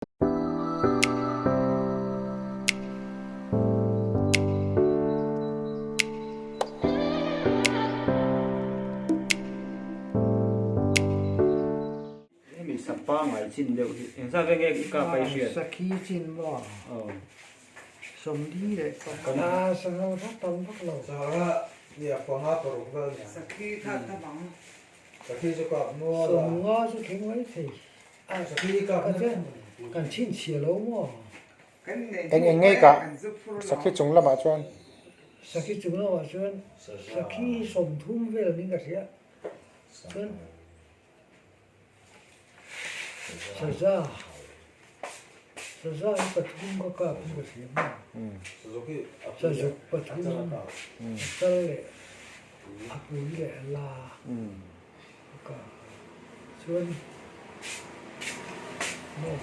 Hemi sapa ngai chin deuh hi engzat ve nge i kap a i hriat? Sakhi chin maw? Aw. Sawmli leh panga sangha vak tam vak lo. Sangha nia panga paruk vel nia. Sakhi kha tam ang. Sakhi chu kap nual a. Sawmnga chu thleng mai thei. Sakhi hi kap nual. Kan chhinchhiah lo maw? Eng eng ngei kah sakhi chung lamah chuan. Sakhi chung lamah chuan sakhi hi sawmthum vel ning ka hria. Chuan Saza saza hi pathum ka kap in ka hria maw? Sazuk pathum a chal leh a pui leh a la ka kap a. Chuan maw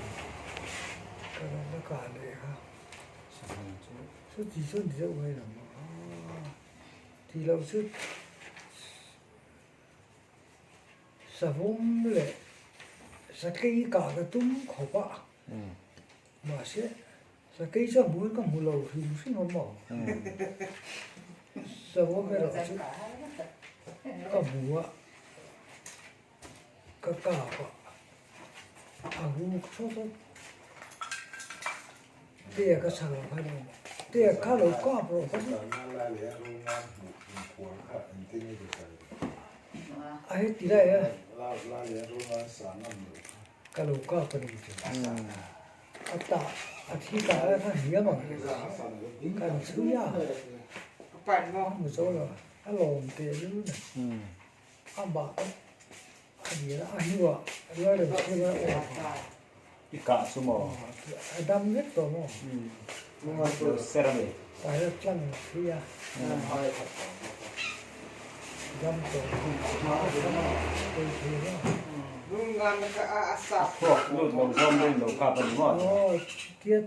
ka rawn la kah leh kha chuti chuan ti deuh mai lo maw? Tih loh chu. Savawm leh sakei kah ka tum khawp a, mahse sakei chu a hmuhin ka hmu lo hrim hrim a maw? Savawm erawh chu ka hmu a, ka kap a, a ruk thawt a, tea ka chhang ang khan a awm a, tea kha lo kap rawh kha chu. A heti lai a, ka lo kap a ni chu. A tah a thi tah lai kha hniam ang kan chhui a, a hmu zo lo a lawm teh lul mai. Amah kha a ni a, a hnuah Lalremsiama a awm a. I kah chu maw? A dam vek tawh maw? Lo ser a ni. Tah hian tlang thui a. Dam tawh Thluak lut lo zawm deuhin lo kap a ni maw? Aw, tiat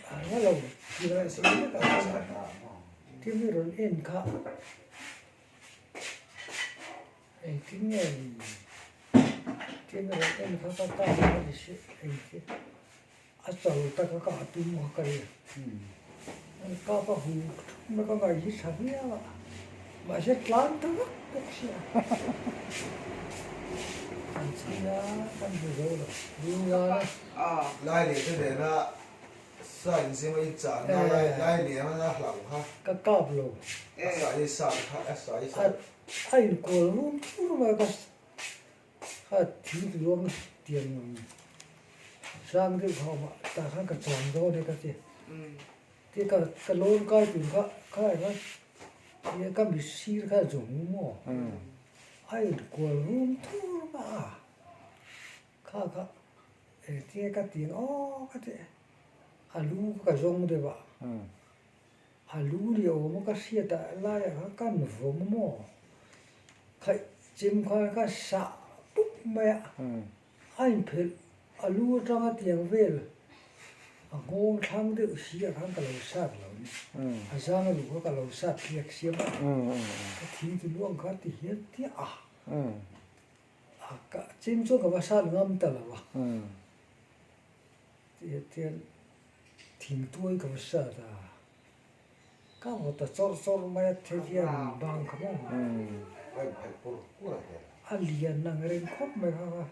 a lo ti lai si vek a. Thil hi rawn en kha. Engtin nge ni? Thil hi rawn en kha ka kap a ni si engtin a chal tak a kah tum kha ka ria. Kap a hu thum na ka ngaih hi tha viau a, mahse tlan ta vak bawk sia. Kan chhui a, kan hmu zo lo. Lunga na. Lai leh te nena sa inzim a in chahna lai lai lian a hlauh kha. Ka kap lo. A sa i sa kha a sa i sa. A inkual rum thur mai ka Kha thing luang tiang sang deuh kha a awm a, tah khan ka chuang dawn e ka ti. Tia ka ka lawn kai tur kha khalai khan tia ka mi sir kha a zawng maw a inkual rum thur mai a, kha kha engtin nge ka ti ang aw ka ti a lu kha ka zawng deuh a, a lu ni awm a ka hriat ah laiah khan ka nuvawm maw. Khaih chim khan ka sah pup mai a, a inphelh a lu atanga tiang vel a nghawng thlang deuh si ah khan ka lo sat lo ni, a zang a luh kha ka lo sat tliak siam a, ka thi ti luang kha ti hian tiah a, a ka chim chuan ka va sat ngam ta lo a, tihian thingtuai ka va sat a. Ka vaw ta chawrh chawrh mai a the hian bang kha maw a lian ang reng khawp mai kha kha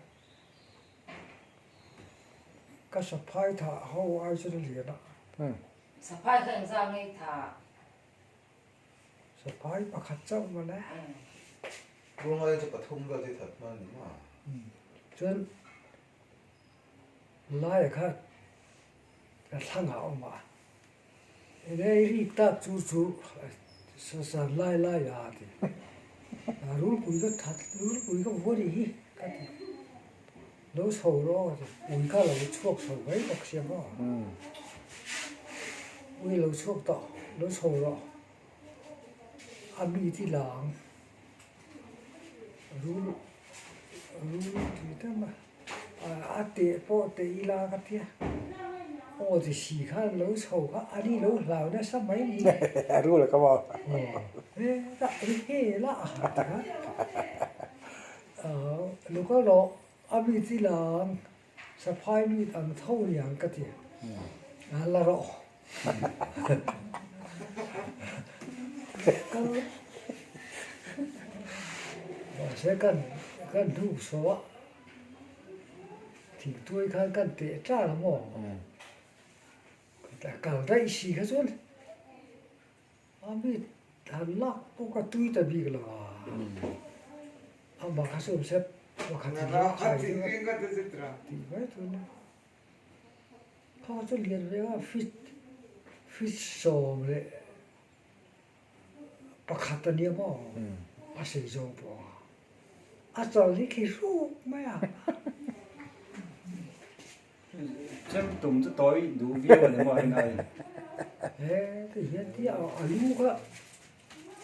ka saphai thah ho ai chuan a lian a. Saphai kha engzah nge i thah? Saphai pakhat chauh mawle. Rungai chu pathum vel chu i that hman ni maw? Chuan laia kha ka thlangah a awm a. Engei rik tak chu chu sasar lai lai a ti. Rulpui ka that rulpui ka vuah nih hi ka ti. Lo chho rawh ka ti. Ui kha lo chhuak chho mai bawk sia maw. Ui lo chhuak tawh lo chho rawh. A mi ti lang rul rul ti deuh a. A teh pawh teh ila ka tia, aw ti si khan lo chho kha a ni lo hlau nasa mai ni. A rul a ka maw? He la he la a han ti kha. Lo kal rawh, a mi chi lang. Saphai mit ang tho niang ka ti. A la rawh. Kal. Mahse kan kan hnuk saw a thingtuai khan kan teh ṭar a maw? Kal daih si kha chuan a mi han lak pawh ka tui ta bik lo a, amah kha chu awm se pakhat in lo khai deuh a tih mai tur a ni. Kha kha chu lian ve a feet feet 11 a nia maw a sei zawng pawh a, a chal hi khi hruk mai a. Chem tum chu tawi duh viau a ni maw heng ai? He ti hian ti a a lu kha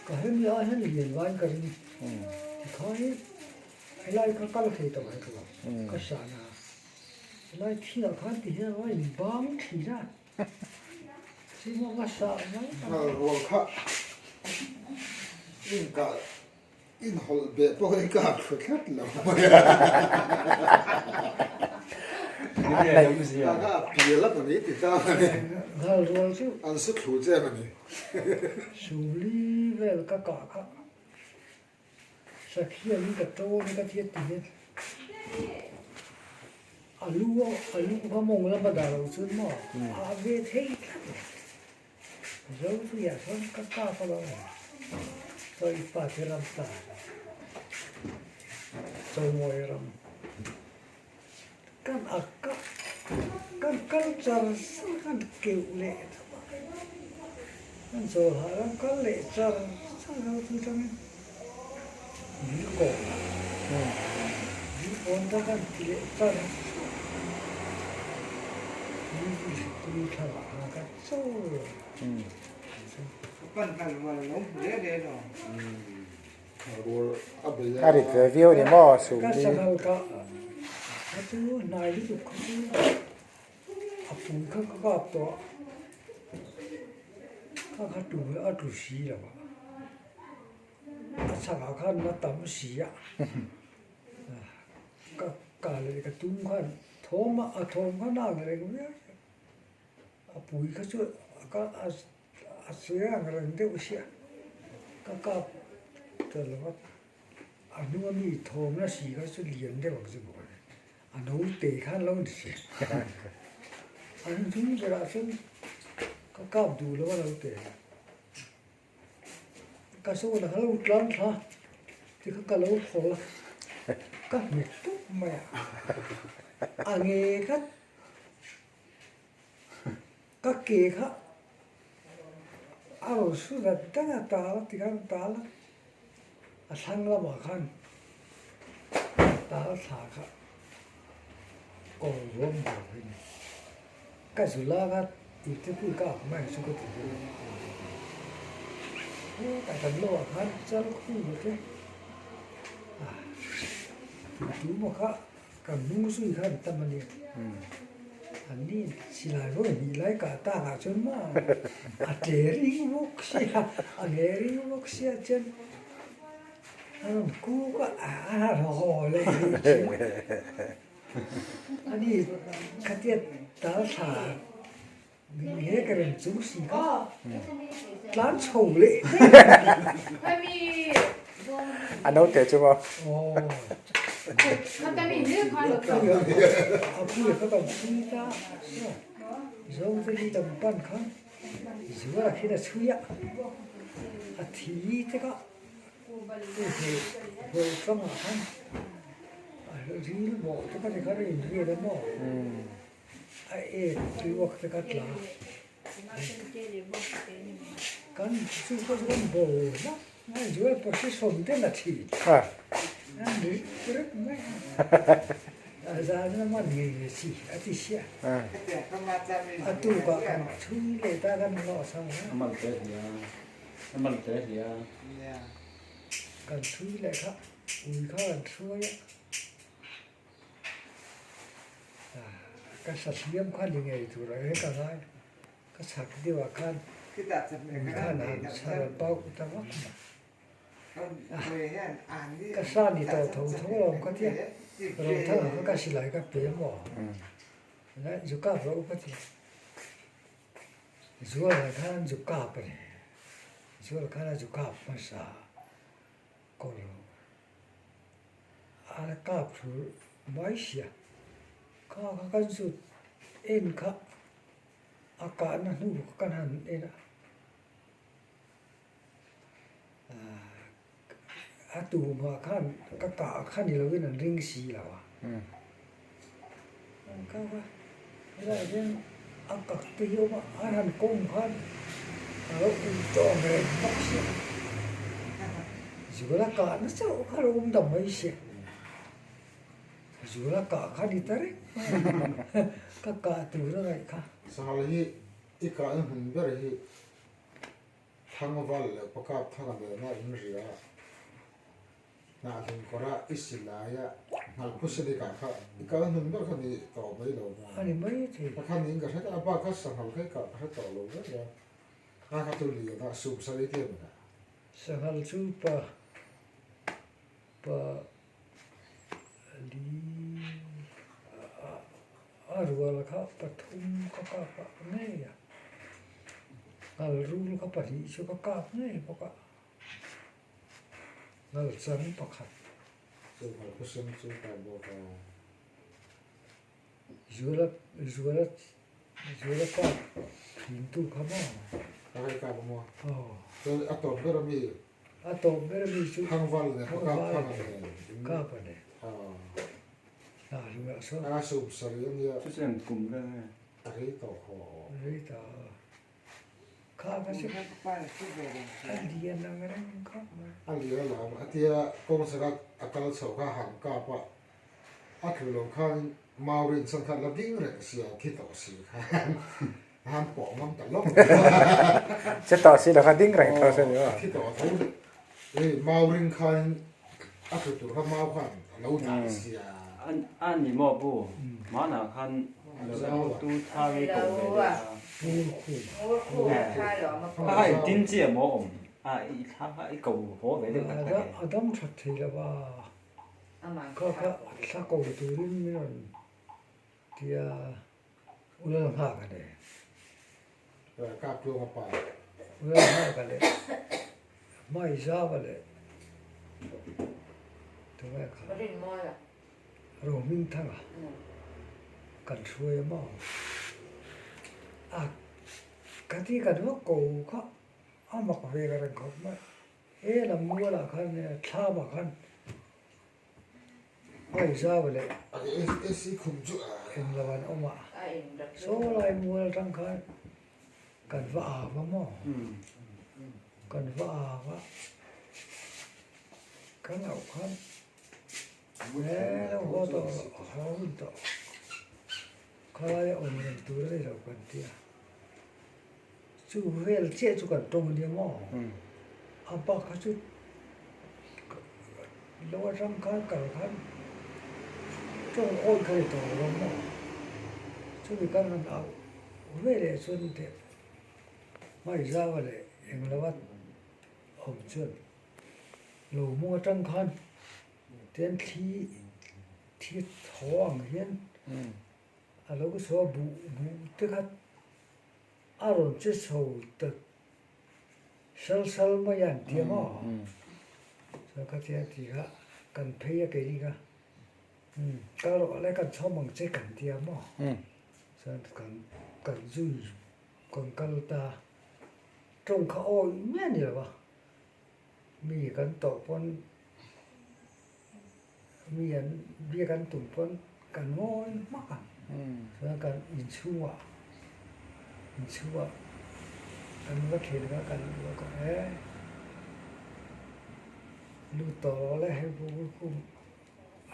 ka hemi ah hian lian vain ka ring tikha hi helai kha kal thei tawh hek lo ka san a helai thil ah khan ti hian a in bang thin a chimawm a sah mai. Nghal rual kha inkah Inhawlh beh pawh hi ka thlu tlat lo mai a. Ka pial a ni ti ta a ni. Nghal rual chu. An su thlu chem a ni. Suli vel ka kah kha sakhian in ka tawn ka thiat ti hian a lu a lu kha mawng lama dah lo chuan maw a ve thei tlat lo. Zo chu iah sawn ka kap a lo ni. Chaw i pa te ram ta. Chaw ngawi ram. Kan a ka kan kal char char kan keuh leh tawp a. Kan chawl hah ram kal leh char char zo chu tangin dil kawn a. Dil kawn ta kan ti leh char char. Dil tui thla ah khan kan. A rit ve viau ni maw sum hi. A pui kha chu ka a che ang reng deuh sia ka kap ta lo a, a hnunga mi thawmna si kha chu lian deuh ang chu maw le, a naute khan lo ni si a hnung berah chuan ka kap duh lo a naute ka sawn a lo tlang thla tikha ka lo haw a ka hmet tawp mai a, a nge kha. Ka ke kha a rawn su dat dat a tal a tikhan tal a, a thlang lamah khan tal thla kha kawr ruam bawk hi a ni. Ka zu lak a tih te pawh ka ak mai chu ka ti deuh a. Hetah kan lo ah khan chal khu te a tuma kha Kan hnung zui kha an tam a ni. An ni silai vawi hnih lai kah tak ah chuan maw a tle ring bawk sia, a nge ring bawk sia chuan a rawn kuk a, a han haw leh hi thin. A ni khatia tal thla he ka rem chung si kha tlan chho leh daih. A naute chu maw? A pui kha kan chhui ta Zote hi kan pan khan Zuala khi a chhui a, a thi te kha Hruai tangah khan ril mawh te kha tikhan a inriat a maw? A ek tui uak te kha tla kan chu pawh chu kan bo hlak mai zual position te la thin an ri rek mai a zan a man ngei ngei chi a ti sia a tukah kan thui leh ta kan hlawh chho a kan thui leh kha ui kha kan hruai a. Ka sahliam kha ni ngei tur a he ka ngai ka chhak deuh ah khan ui khan han chhar a bauh ta vak mai. Ka sa ni tawh tho tho lo awm kha tia. Rothanga kha ka silai ka pe maw? Zu kap rawh u ka ti. Zuala khan zu kap a ni. Zuala khan a zu kap hmasa kaw lo. A kap thu mai sia. Kha kha kan zut en kha a kahna hnu kha kan han en a. A tumah khan ka kah kha ni lovin an ring si lo a. An kap a, helaiah hian a kak te hi a awm a, an han kawm khan a lo um tawh ang reng bawk sia. Zuala kah na chauh kha a lo awm ta mai sia. Zuala kah kha ni ta reng mai a, ka kah tur a ngaih kha. Sanghal hi i kahna hmun ber hi Thangval leh Pakap Thanga nena in ria hnah hlim kawra i si laia hngalh phusilik ah kha i kal hnun ber kha ni tawh mai lo maw? A ni mai thei. Ka khan in ka hre a bak kha sanghal kha i kah ka hre tawh lo vek a, kha kha chu lian a sum sari te a ni a. Sanghal chu pa pa li a rual kha pathum ka kap ah ngei a, ngal rul kha pahnih chu ka kap ngei bawk a, ngal chang pakhat. Chu ngal khusim chu kap bawk a. Zuala zuala zuala kap thin tu kha maw? A kai kap a maw? Aw. Chuan a tawp ber ami? A tawp ber ami chu Thangval leh Pakap thang a ni. Kap a ni. A sum sarih a nia. Chu chu eng kum vel nge? A rei tawh haw. Rei tawh. Kha kha chu a lian ang reng khawp mai. A lian a lam a tia kawng saka a kal chho kha han kap a, a tlu lo khan mau rin chuan kha la ding reng sia thi tawh si khan a han pawh ngam ta lawk. Che tawh si lo kha ding reng tho se ni maw? Thi tawh tho hei mau ring khan a tlu tur kha mau khan a lo dah sia. A ni maw pu? Hmanah khan tu thar i koh ve deuh a. Kha kha engtin chiah maw awm? A i thla kha i ko haw ve deuh tak tak e. A dam that thei lo va, kha kha thla ko turin min rawn tia Ulal nghak a ni. Kap tluang a pa. Ulal nghak a leh Hmai zau a leh tunge kha Rohmingthanga kan hruai a maw? A ka ti kan vak ko kha a mak ve ka reng khawp mai. He lam mualah khan thlamah khan Hmai zau leh englo an awm a, saw lai mual atang khan kan va au a maw? Kan va au a, kan auh khan he lo haw tawh rawh, haw hun tawh khalaia awm reng tur a ni lo kan ti a, chu vel chiah chu kan tawng a nia maw? A bak kha chu lo atang khan kal khan tawng awi kha ni tawh lo maw? Chumi kan han auh veleh chuan teh hmaizau leh englo a awm chuan lo mawng atang khan tian thli thli thaw ang hian a lo chhuah a buh buh te kha a rawn che chho ta sal sal mai a an ti a maw chuan khatia ti kha kan phei a keini kha kal rawh le kan chhawm ang che kan ti a maw chuan kan kan zui kan kal ta tawng kha awi mai a ni lo va mi kan tawh pawn mi an biak an tum pawn kan ngawi hmak a chuan kan inchhungah inchhungah kan va thleng a kan luh a e lut tawh rawh le hei kum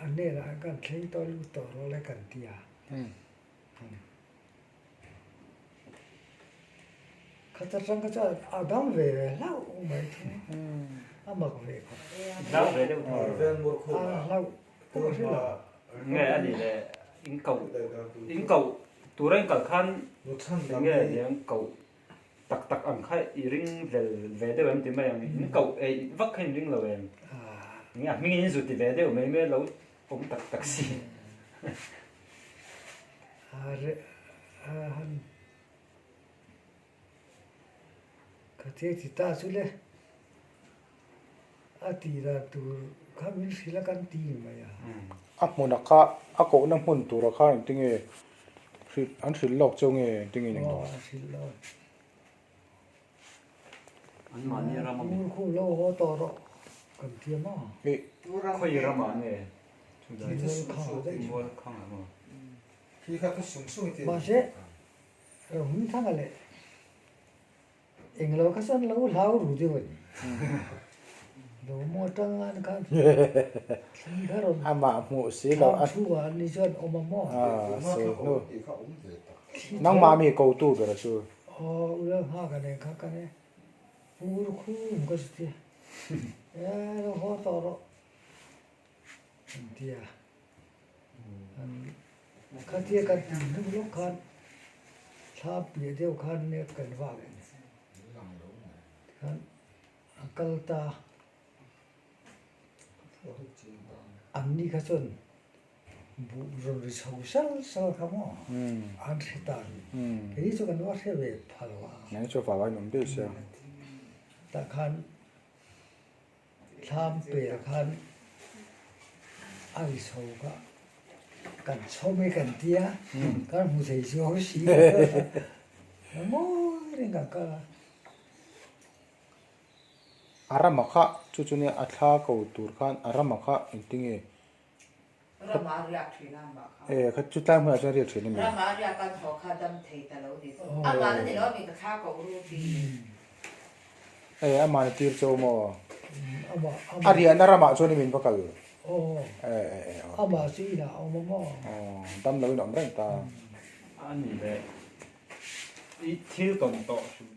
a hnenah kan thleng tawh lut tawh rawh le kan ti a. Khat atang kha chuan a dang ve ve hlauh mai thung a, a mak ve khawp. Hlau ve deuh thung. A hlauh pawh a hre lo. Nge a nih le in koh in koh tura in kal khan enge niang koh tak tak ang kha i ring vel ve deuh em ti mai ang in koh eih vak kha in ring lo em? Nge a hming in zu ti ve deuh mai mai lo. awm tak tak si. Ka thil ti ta chu le a tih dan tur kha min hrilh a kan ti ni mai a. A hmunah kha a kohna hmun tura kha engtinge hrilh an hrilh lawk chu nge engtinge in englo? Aw an hrilh lawk. An mahni ram a mi. Ur khu lo haw tawh rawh kan ti a maw? Khawi ramah nge? Mualkhang daih. Mualkhang ah maw? Mahse Rohmingthanga leh englo kha chuan lo hlau ru deuh a ni. Lo maw atang khan thli kha rawn Amah hmuh si lo a thu ah ni chuan awm a maw. Sawi hnu. Nangmah mi kotu ber chu. Aw ula nghak a nen kha kan e pur khum ka chu tia. E lo haw tawh rawh an tia. Khatia kan tih hnu lawk khan thla piah deuh khan nek kan vak a ni. Tikhan a kal ta an ni kha chuan buh rawn ri chho sal sal kha maw an hre ta a ni. Kei chu kan va hre ve pha lo a. Tah khan Thlam per khan a ri chho kha kan chhawm e kan ti a, kan hmu thei chu ho si lo a, ngawi reng kan kal a. A rama kha chu chu nia a thla ko tur khan a rama kha engtinge? Rama a riak thin a mah kha. E kha chu tlai hmunah chuan a riak thin a mi? Rama a riak a thaw kha dam thei ta lo ni chu. Amah na ni lo mi ka thla ko ru ti. E amah na tir cho maw? A riahna ramah chuan i min va kal. E e e aw. Amah chu inah a awm a maw? Aw dam lo in a awm reng ta. A ni le. I thil tawn tawh hrim.